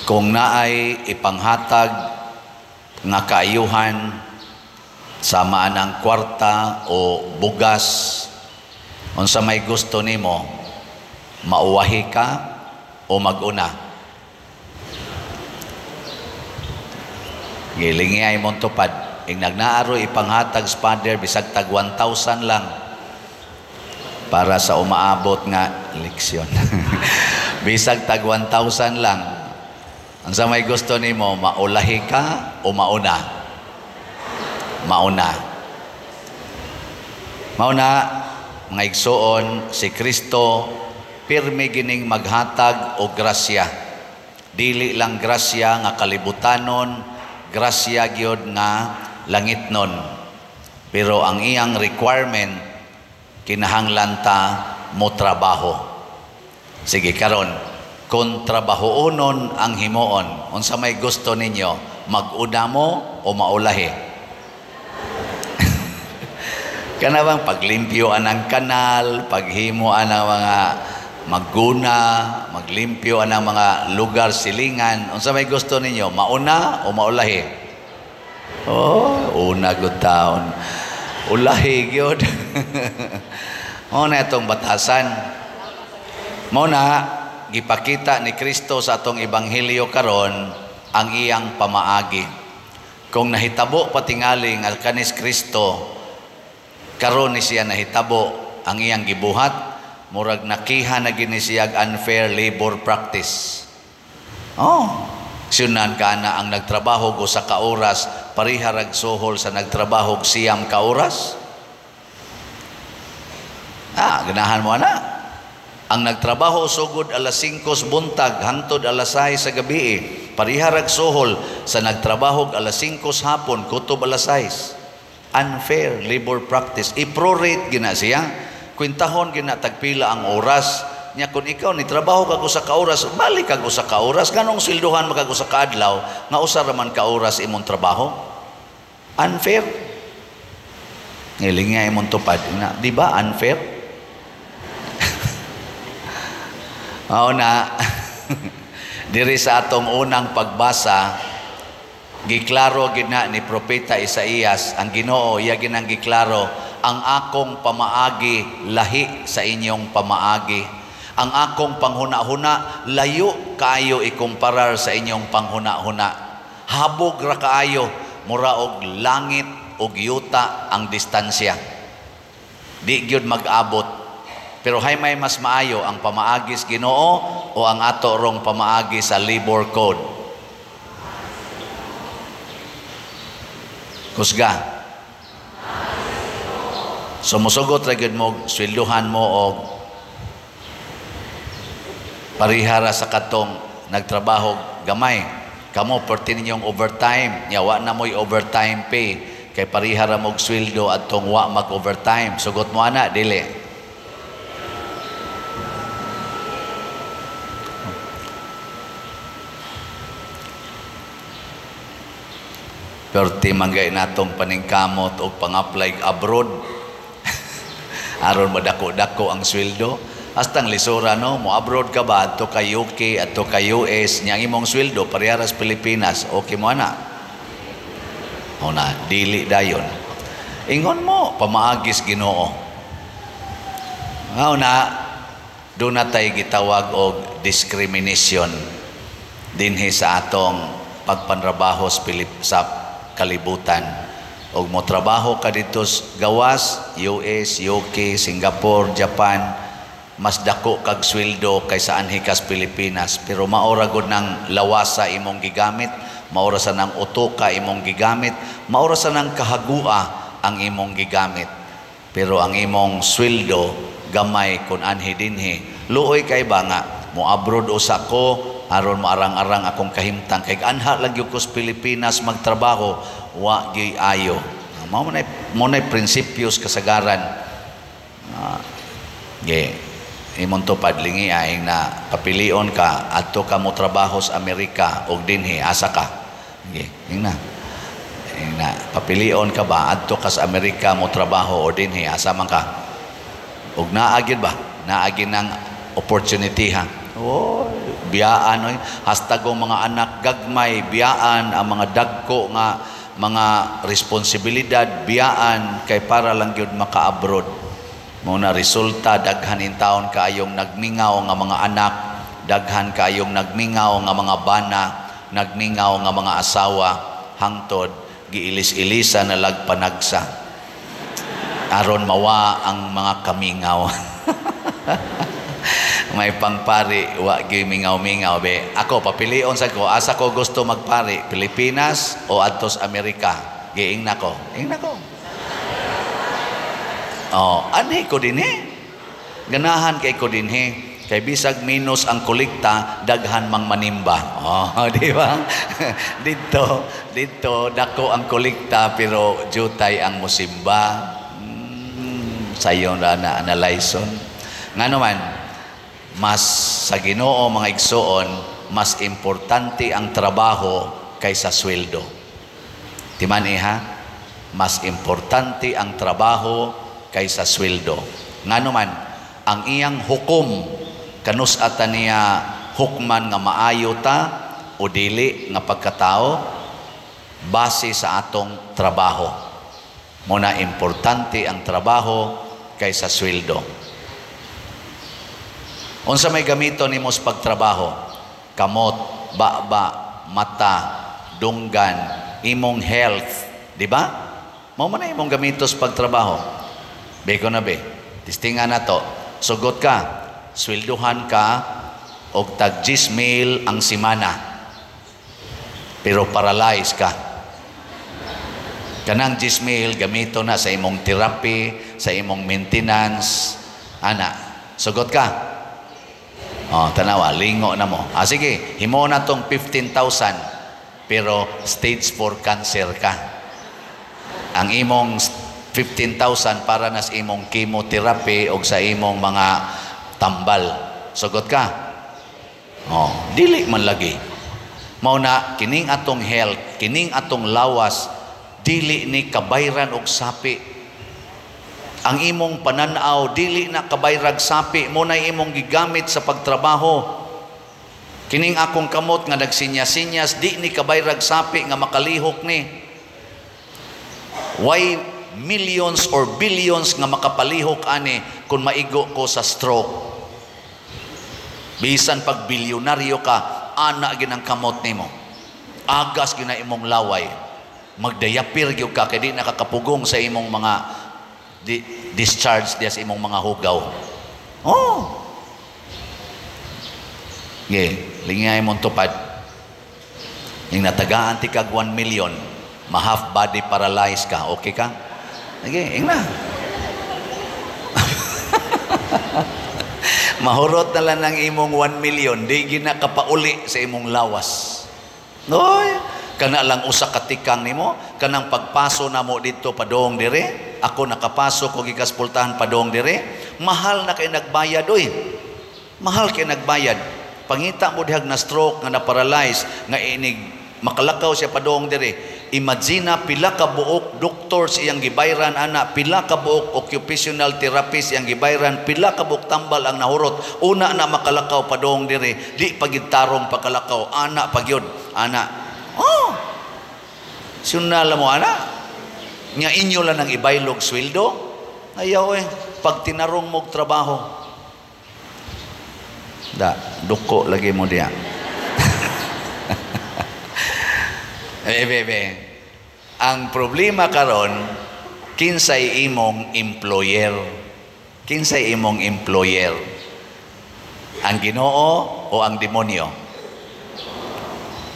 Kung naay ipanghatag nga kaayuhan sama anang kwarta o bugas, unsa may gusto nimo, mauwahi ka o maguna? Gilingi ay mong tupad. Ing nagnaaro ipanghatag sa Father bisag tag 1,000 lang para sa umaabot nga leksyon. Bisag tag 1,000 lang. Unsa may gusto nimo, maulahi ka o mauna? Mauna. Mauna, mga igsuon, si Kristo pirmi gining maghatag og grasya. Dili lang grasya nga kalibutanon, grasya gyud nga langitnon. Pero ang iyang requirement, kinahanglan ta mo trabaho. Sige karon, kung trabahoonon ang himuon, unsa may gusto ninyo, mag-una mo o maulahi? Kana bang paglimpyo anang kanal, paghimo anang mga magguna, maglimpyo anang mga lugar silingan, unsa may gusto ninyo, mauna o maulahi? Oh, una gud taon. Ulahi gyud. Mao na itong batasan. Mao na gipakita ni Kristo sa atong ebanghelyo karon ang iyang pamaagi. Kung nahitabo patingali nga kanis Kristo karon ni siya nahitabo ang iyang gibuhat, murag nakiha na gini siya unfair labor practice. Oh, syunan ka na ang nagtrabaho go sa ka oras, pareha rag suhol sa nagtrabaho 9 ka oras. Ah, ganahan mo ana. Ang nagtrabaho sugod alas 5 buntag hangtod alas 6 sa gabi, pareha rag suhol sa nagtrabaho alas 5 hapon kutob alas 6. Unfair labor practice. I-prorate gina siya. Kwintahon gina tagpila ang oras. Nya kung ikaw ni trabaho kag usa ka oras, balik kag usa ka oras, nganong sweldohan man kag usa ka adlaw nga usa ra man ka oras imong trabaho? Unfair. Ngiling nga imong tupad na, di ba unfair? Mao na diri sa atong unang pagbasa, giklaro gid na ni Propeta Isaías ang Ginoo, iya ginang giklaro, ang akong pamaagi lahi sa inyong pamaagi. Ang akong panghuna-huna layo kaayo ikumparar sa inyong panghuna-huna. Habog ra kaayo, mura og langit og yuta ang distansya. Di gyud mag-abot. Pero hay may mas maayo ang pamaagi sa Ginoo o ang ato rong pamaagi sa labor code? Kusga. Sumusugot ra gyud mo, swelduhan mo og parihara sa katong nagtrabaho gamay. Kamo perti ninyong overtime, nya wa na moy overtime pay kay parihara mog sweldo adtong wa mag overtime. Sugot mo ana dili? Perti manggay natong paningkamot og pang-apply abroad. Aron madako-dako ang sweldo. Hastang lisura no, mo abroad ka ba adto kay UK, adto kay US, nya ang imong sweldo parehas Pilipinas, okay mo ana? O na, dili dayon. Ingon mo pamaagis Ginoo. Mao na do na tay gitawag og discrimination dinhi sa atong pagpanrabaho sa kalibutan. Og mo trabaho ka dito gawas, US, UK, Singapore, Japan, mas dako kag sweldo kaysa anhi kas Pilipinas, pero maora gud nang lawasa imong gigamit, maora sa nang utoka imong gigamit, maora sa nang kahagua ang imong gigamit, pero ang imong sweldo gamay kun anhi dinhi. Luoy kay ba nga mo abroad usa ko aron moarang-arang akong kahimtang kay anha lang gyud ko sa Pilipinas magtrabaho, wa gyud ayo. Mao nay prinsipyos kasagaran. Ge imong tupad lingi aing na papilion ka adto ka mo trabaho sa Amerika og dinhi asa ka. Ge ing na papilion ka ba adto ka sa Amerika mo trabaho o dinhi asa man ka? Og naa gyud ba? Naa gyud nang opportunity ha. Oh, biyaan oy. Hastag ang mga anak gagmay, biyaan ang mga dagko nga mga responsibilidad, biyaan kay para lang gyud maka-abroad. Mao na resulta, daghan in taon kaayong nagmingaw nga mga anak, daghan kaayong nagmingaw nga mga bana, nagmingaw nga mga asawa, hangtod giilis-ilisa na lagpanagsa aron mawa ang mga kamingaw. May pangpari, wa gyud mingaw-mingaw be. Ako papilion sa ko, asa ko gusto magpari, Pilipinas o adtos Amerika? Giing nako. Ing nako. Oh, anhi ko dinhi. Ganahan kay ko dinhi. Kay bisag minus ang kolekta, daghan mang manimba. Oh, di ba? Dito, dito dako ang kolekta pero jutay ang musimba. Sayon ra na analyson. Ngano man, mas sa Ginoo, mga igsoon, mas importante ang trabaho kaysa sweldo. Timan iha, mas importante ang trabaho kaysa sweldo. Ngano man, ang iyang hukom kanus ata niya hukman nga maayo ta o dili nga pagkatao base sa atong trabaho. Muna importante ang trabaho kaysa sweldo. Unsa may gamito nimo sa pagtrabaho? Kamot, baba, mata, dunggan, imong health, di ba? Mao man na imong gamito sa pagtrabaho. Beko na be. Tistingan na to. Sugot ka, swelduhan ka og tag 10 mil ang simana. Pero paralyzed ka. Kanang 10 mil gamito na sa imong therapy, sa imong maintenance, ana. Sugot ka. Oh, tanawa, lingo na mo. Ah, sige, himo na tong 15,000 pero stage 4 cancer ka. Ang imong 15,000 para na sa imong chemotherapy o sa imong mga tambal. Sugot ka? Oh, dili man lagi. Mao na kining atong health, kining atong lawas, dili ni kabayran og sapi. Ang imong pananaw dili na kabayrag sapi, mo na imong gigamit sa pagtrabaho. Kining akong kamot nga nagsinyas-sinyas, di ni kabayrag sapi nga makalihok ni. Why millions or billions nga makapalihok ani kung maigo ko sa stroke? Bisan pag bilyonaryo ka, ana ginang kamot nimo. Agas gina imong laway. Magdayapir gyud ka kay di nakakapugong sa imong mga discharge diya sa imong mga hugaw. Oh. Ge, lingay mong tupad. Yung natagaan ti kag 1 million, ma-half body paralyzed ka, okay ka? Sige, ing na. Mahurot na lang ang imong 1 million, di gina kapauli sa imong lawas. Noy, kana lang usa ka tikang nimo, kanang pagpaso namo didto padong dire, ako nakapaso ko gikas pultahan padong dire, mahal na kay nagbayad oy. Mahal kay nagbayad. Pangita mo dihag na stroke nga na paralyze nga inig makalakaw siya padong dire. Imagine pila ka buok doctors iyang gibayran ana, pila ka buok occupational therapist iyang gibayran, pila ka buok tambal ang nahurot. Una na makalakaw padong dire, di pagid tarong pagkalakaw, ana pagyod, ana. Oh. Sunala mo ana. Nya inyo lang ang ibaylog sweldo. Ayaw eh, pag tinarong mog trabaho. Da, duko lagi mo diya. Eh, bebe. Ang problema karon, kinsay imong employer? Kinsay imong employer? Ang Ginoo o ang demonyo?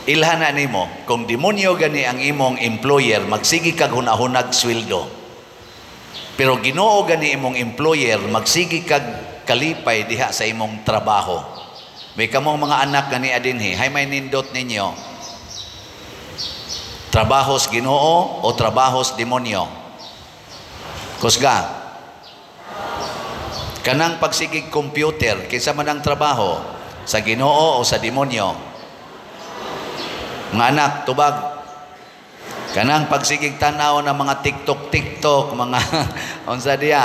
Ilhan na nimo, kung demonyo gani ang imong employer, magsigi kag hunahunag sweldo. Pero Ginoo gani imong employer, magsigi kag kalipay diha sa imong trabaho. May kamong mga anak gani adinhi, hay may nindot ninyo. Trabahos Ginoo o trabahos demonyo? Kusga. Kanang pagsigig computer, kinsa man ang trabaho? Sa Ginoo o sa demonyo? Mga anak, tubag. Kanang pagsigig tanaw ng mga TikTok, TikTok, mga unsa diya.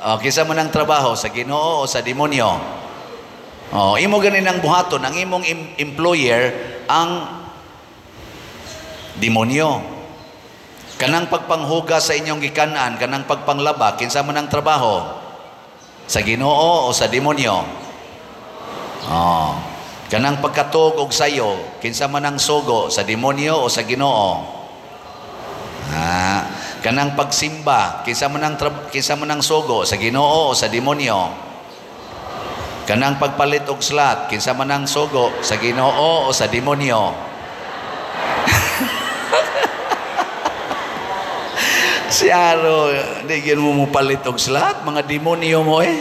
O, kinsa man ang trabaho? Sa Ginoo o sa demonyo? Oh, imo ganin ang buhaton, ang imong employer ang demonyo. Kanang pagpanghuga sa inyong gikanan, kanang pagpanglaba, kinsa man ang trabaho? Sa Ginoo o sa demonyo? Oh. Kanang pagkatog og sayo, kinsa man ang sugo, sa demonyo o sa Ginoo? Ah, kanang pagsimba, kinsa man ang sugo, sa Ginoo o sa demonyo? Kanang pagpalit og slot, kinsa man ang sugo, sa Ginoo o sa demonyo? Si Aro, di gyud mo mopalit og slot, mga demonyo mo eh.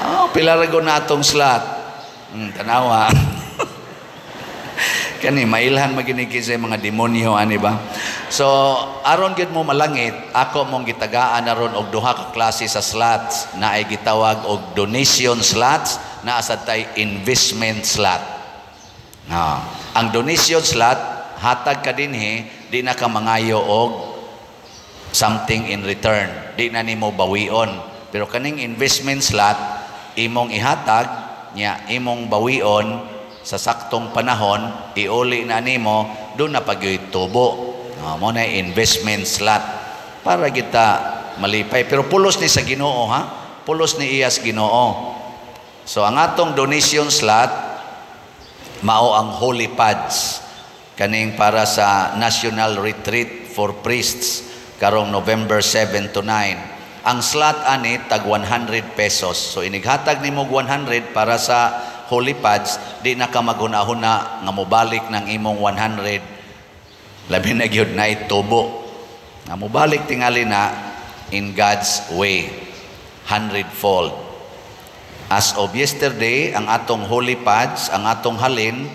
Oh, pila ra na atong slot. Tanawa. Kani mailhan maginig sa mga demonyo ani ba? So, aron gyud mo malangit, ako mong gitagaan aron og duha ka klase sa slots na ay gitawag og donation slots, naa sad tay investment slot. Ah, ang donation slot, hatag ka dinhi, di na ka mangayo og something in return, di na nimo bawion. Pero kaning investment slot, imong ihatag nya imong bawion sa saktong panahon, iuli na nimo, doon na pagyoy tubo. No, mo na investment slot para kita malipay. Pero pulos ni sa Ginoo ha, pulos ni iyas Ginoo. So ang atong donation slot mao ang Holy Pads, kaning para sa National Retreat for Priests karong November 7 to 9. Ang slot ani tag 100 pesos. So inighatag nimo 100 para sa Holy Pads, di na ka maghuna-huna nga mobalik ng imong 100. Labi na gyud na tubo. Nga mobalik tingali na in God's way, hundredfold. As of yesterday, ang atong Holy Pads, ang atong halin,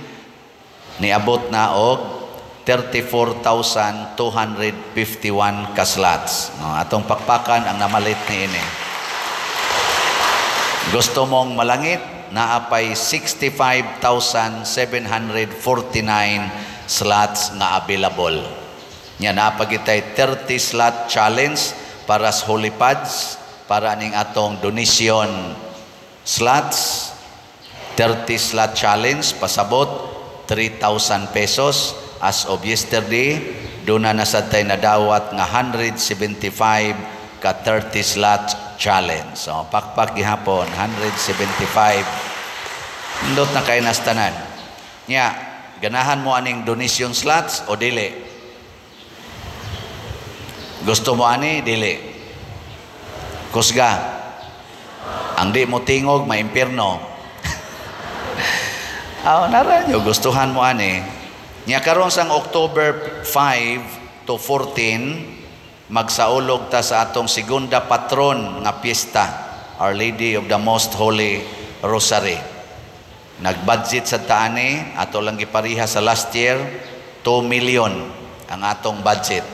niabot na og 34,251 ka slots. No, atong pakpakan ang namalit ni ini. Gusto mong malangit, naapay 65,749 slots nga available. Nya naapagitay 30 slot challenge para sa Holy Pads, para aning atong donation slots, 30 slot challenge, pasabot 3,000 pesos. As of yesterday, doon na nasad tay nadawat nga 175 ka 30 slot challenge. So, pakpak gihapon, 175. Indot na kay nastanan. Nya, ganahan mo aning donation slots o dili? Gusto mo ani? Dili. Kusga. Ang di mo tingog, maimpirno. Aw, nara nyo, gustuhan mo ani. Nya karon sang October 5 to 14, magsaulog ta sa atong segunda patron nga piyesta, Our Lady of the Most Holy Rosary. Nagbudget sa taani, ato lang gipariha sa last year, 2 million ang atong budget.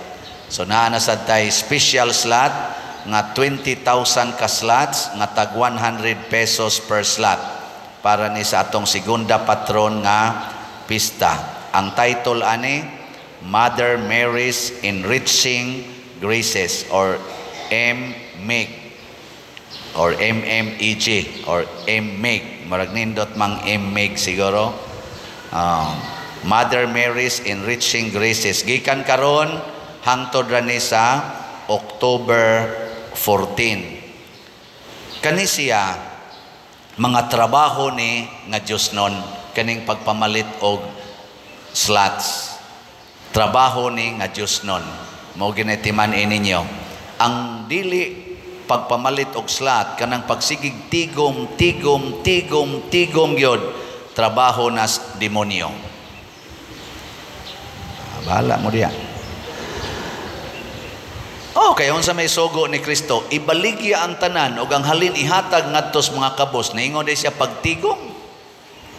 So naa na sad tay special slot nga 20,000 ka slots nga tag 100 pesos per slot para ni sa atong segunda patron nga pista. Ang title ani, Mother Mary's Enriching Graces, or MMEG or MMEG or MMEG. Marag nindot mang MMEG siguro. Mother Mary's Enriching Graces. Gikan karon hangtod ra ni sa October 14. Kani siya mga trabaho ni nga Dios nun, kaning pagpamalit og slots. Trabaho ni nga Dios nun. Mao ginatiman ninyo. Ang dili pagpamalit og slot, kanang pagsigig tigom, tigom, tigom, tigom gyud, trabaho nas demonyo. Bahala mo diya. Oh, kay unsa may sugo ni Kristo, ibaligya ang tanan ug ang halin ihatag ngadto sa mga kabos. Niingon di siya pagtigom.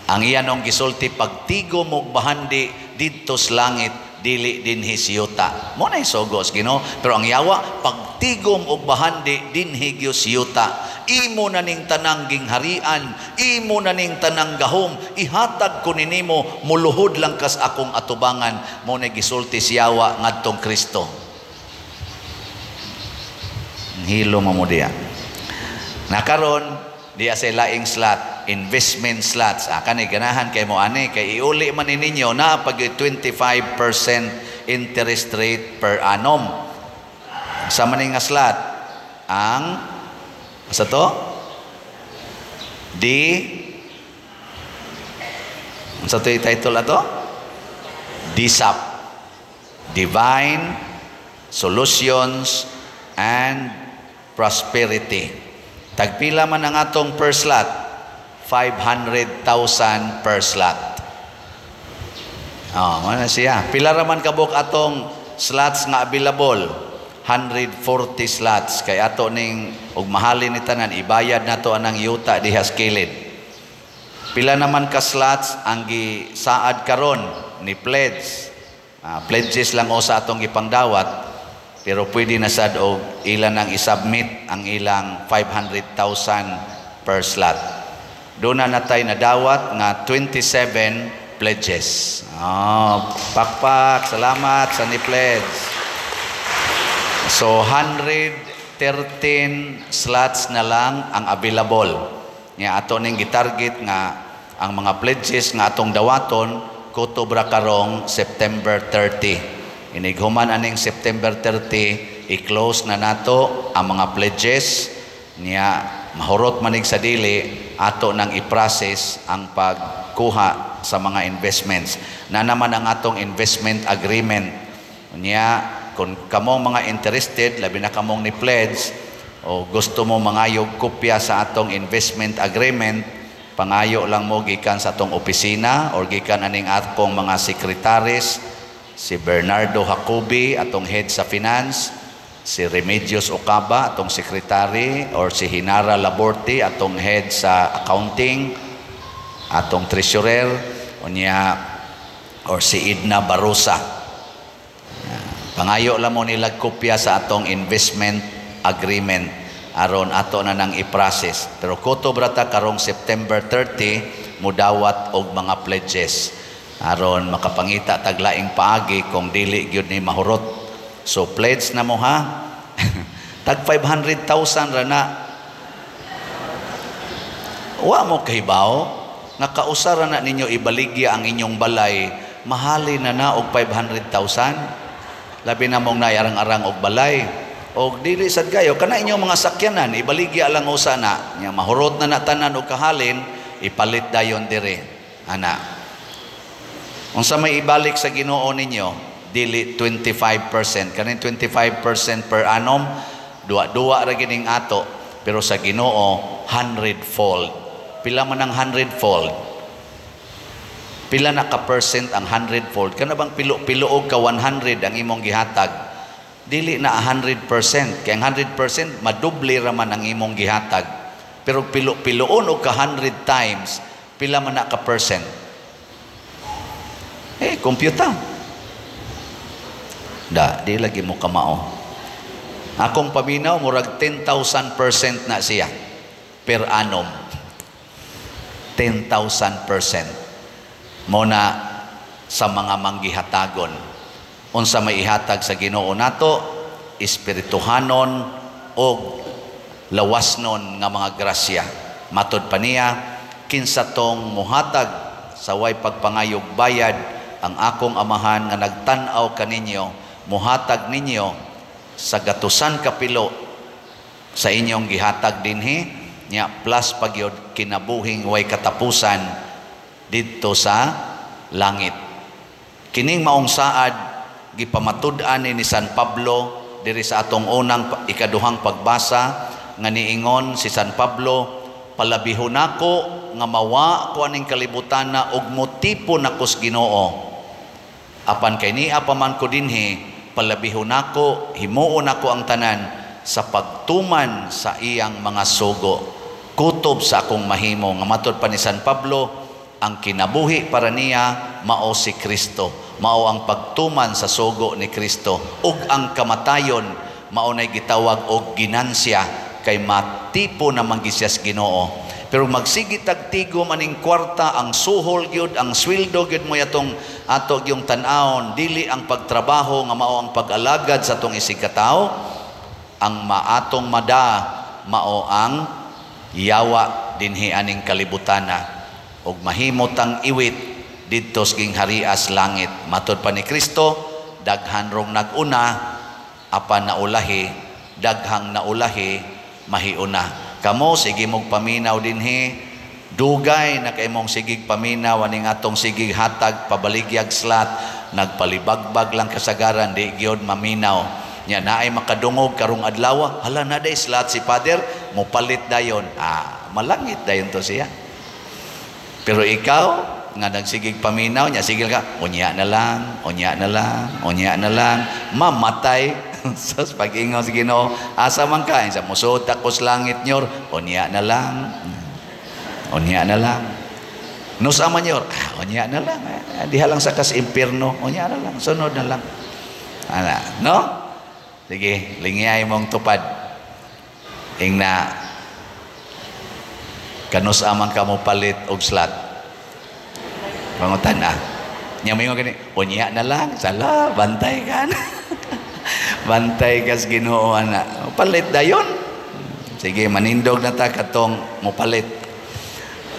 Ang iya nung gisulti, pagtigom og bahandi didto sa langit, dili dinhi sa yuta. Mo na sugo sa Ginoo, pero ang yawa pagtigom og bahandi dinhi gyud sa yuta. Imo na ning tanang gingharian, imo na ning tanang gahom, ihatag ko ninimo, muluhod lang kas akong atubangan. Mo na gisulti si yawa ngadtong Kristo. Hilo mo mo diya. Nakaron diya sa laing slot. investment slots. Ah, kani ganahan kay mo ani kay iuli man ni ninyo na pag 25% interest rate per annum. Sa maning nga slot ang sa to D, sa to title ato, DSAP, Divine Solutions and Prosperity. Tagpila man ang atong per slot? 500,000 per slot. Oh, mana siya. Pila ra man kabuk atong slots nga available? 140 slots kay ato ning og mahalin ni tanan, ibayad nato anang yuta diha sa kilid. Pila naman ka slots ang gisaad karon ni pledge? Ah, pledges lang o sa atong gipangdawat, pero pwede na sad og ilan ang isubmit ang ilang 500,000 per slot. Doon na natay nadawat nga 27 pledges. Oh, pakpak, salamat sa ni pledge. So 113 slots na lang ang available. Nga ato ning gitarget nga ang mga pledges nga atong dawaton kutob ra karong September 30. Inig human aning September 30, i-close na nato ang mga pledges niya. Mahurot manig sa dili, ato nang i-process ang pagkuha sa mga investments. Na naman ang atong investment agreement niya. Kung kamong mga interested, labi na kamong ni pledge o gusto mo mangayog kopya sa atong investment agreement, pangayo lang mo gikan sa atong opisina or gikan aning akong mga secretaries, si Bernardo Jacobi, atong head sa finance, si Remedios Ocaba, atong secretary, or si Hinara Laborte, atong head sa accounting, atong treasurer, unya or si Edna Barosa. Pangayo lang mo nila kopya sa atong investment agreement aron ato na nang i-process. Pero kutob ra ta karong September 30 mudawat og mga pledges aron makapangita tag laing paagi kung dili gyud ni mahurot. So pledge na mo ha. Tag 500,000 ra na. Wa mo kahibaw nga kausara na ninyo ibaligya ang inyong balay, mahali na na og 500,000. Labi na mong naarang-arang og balay. Og dili sad kayo kana inyong mga sakyanan, ibaligya lang usa na. Nya mahurot na na tanan og kahalin, ipalit dayon dire. Ana. Unsa may ibalik sa Ginoo ninyo? Dili 25%. Kaning 25% per annum, duwa-duwa ra gining ato. Pero sa Ginoo, 100-fold. Pila man ang 100-fold? Pila na ka percent ang 100-fold? Kana bang pilo-pilo og ka 100 ang imong gihatag? Dili na 100%. Kaya ang 100%, madoble ra man ang imong gihatag. Pero pilo-piloon og ka 100 times, pila man na ka percent? Eh, computer. Da, di lagi mo kamao. Akong paminaw, murag 10,000% na siya per annum. 10,000%. Mo na sa mga manggihatagon. Unsa may ihatag sa Ginoo nato, espirituhanon og lawasnon nga mga grasya. Matod pa niya, kinsa tong muhatag sa way pagpangayog bayad, ang akong amahan nga nagtan-aw kaninyo muhatag ninyo sa gatusan kapilo sa inyong gihatag dinhi nya, plus pagyod kinabuhing way katapusan didto sa langit. Kining maong saad gipamatud-an ni San Pablo diri sa atong unang ikaduhang pagbasa nga niingon si San Pablo, "Palabihon nako nga mawa ko aning kalibutan na og motipo nako sa Ginoo. Apan kay nia pa man ko dinhi, palabihon nako himuon nako ang tanan sa pagtuman sa iyang mga sugo kutob sa akong mahimo." Nga matod pa ni San Pablo, ang kinabuhi para niya mao si Kristo, mao ang pagtuman sa sugo ni Kristo, ug ang kamatayon mao nay gitawag og ginansya kay matipo na man gyud siya sa Ginoo. Pero magsige tagtigo maning kwarta, ang suhol gyud, ang sweldo gyud mo atong ato gyung tan-awon, dili ang pagtrabaho nga mao ang pag-alagad sa atong isigkatawo, ang maatong mada mao ang Yawa dinhi aning kalibutana ug mahimo tang iwit didto sa gingharias langit. Matod pa ni Kristo, daghan rong nag-una apan naulahi, daghang naulahi mahiuna. Kamo, sige mong paminaw dinhi, dugay na kay mong sigig paminaw aning atong sigig hatag pabaligyag slot, nagpalibagbag lang kasagaran, di gyud maminaw. Nya naay makadungog karong adlaw, "Hala, na day slot si Father," mopalit dayon. Ah, malangit dayon to siya. Pero ikaw nga nagsigig paminaw nya, sige ka, "Unya na lang, unya na lang, unya na lang," mamatay. Sus, pag-ingon sa Ginoo, "Asa man ka?" Sa "Musod ako sa langit, nyor." "Unya na lang. Unya na lang." "Nus man, nyor?" "Ah, unya na lang. Eh, diha lang sa kas impierno, unya na lang, sunod na lang." Ana, no? Sige, lingiyay mong tupad. Ingna, kanus amang ka mo palit og slot? Pangutan ah. Nya moingon gani, "Unya na lang," sala, bantay ka na. Bantay kas Ginoo ana. Palit dayon. Sige, manindog na ta katong mopalit.